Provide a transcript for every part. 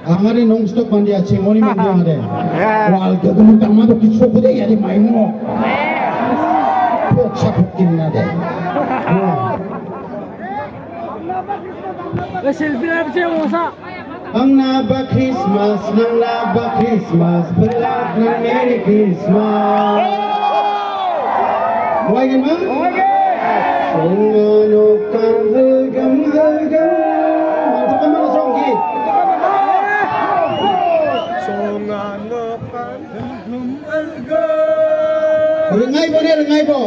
Angari nong stop mandi ache moni mandi angare. Wal gagum tama to kichu kode yari maimo. Poksa pokkin na de. Selfie na siya mosa. Ang naba Christmas, nang naba Christmas, belat ng Merry Christmas. Buhay gan ma? Songano kang halgam halgam. Mantok ka man songgi. Songano kang halgam halgam. Rengai bo ne rengai bo.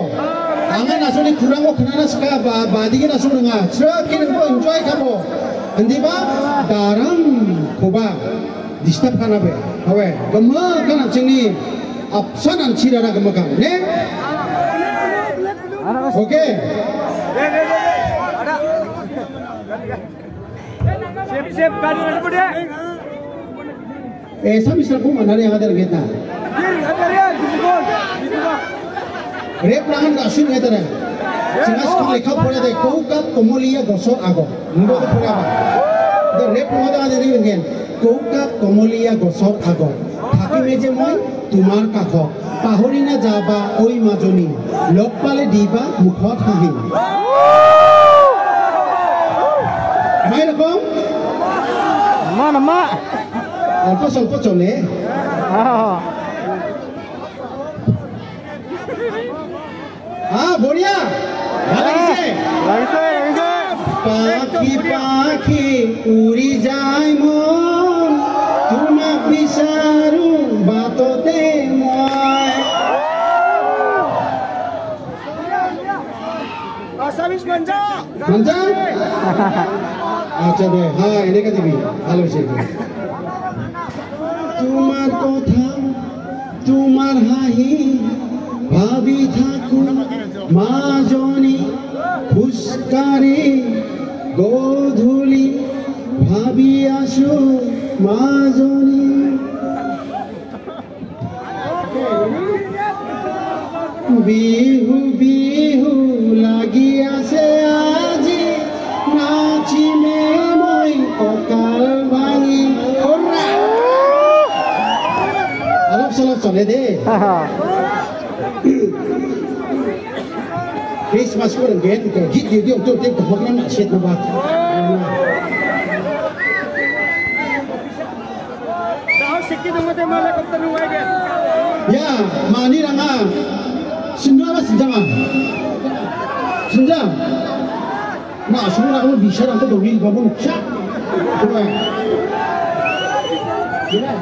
Angan asoni kurango kenana ska ba badigi nasu renga. Serakin bo enjoy kabo. Hindi ba? Darang koba disturb kana be. Hawe. Gema kan chingni apsan an chirara gema kan ne? Okay. Sip sip kan na Eh sa misal ko manare ang adar geta. Rep rangan asun geta re. Singas ko lekha pore de kouka komolia gosor ago. Ngo to pore aba. The rep ngoda ade ringen kouka komolia gosor ago. Thakime je moi তোমাৰ কাষ পাহৰি না যাবা ঐ মাজনী লগ পালে দিবা মুখত হাঁহি। মাই রকম মা না মা অল্প স্বল্প চলে। হ্যাঁ বঢ়িয়া ভাল লাগিছে লাগিছে লাগিছে। পাখি পাখি উৰি যায় মন তোমাক বিচাৰো বাটতে মই। মঞ্জা মঞ্জা আচ্ছা দে হ্যাঁ এনেকে দিবি ভালো হয়েছে। তোমার কথা তোমার হাঁহি ভাবি থাকো মাজনী খোজকাঢ়ি গধূলি ভাবি আছো মাজনী। বিহু বিহু লাগি আছে আজি নাচিমে মই কঁকাল ভাঙি। অলপ চলপ চলে দেই। Christmas ko rin git di di untuk tim kemungkinan nak shit nampak. Ya, mani ranga. Sindu apa senjang? Senjang. Nah, semua orang bisa ranga dongil babu. Syak. Coba. Gila.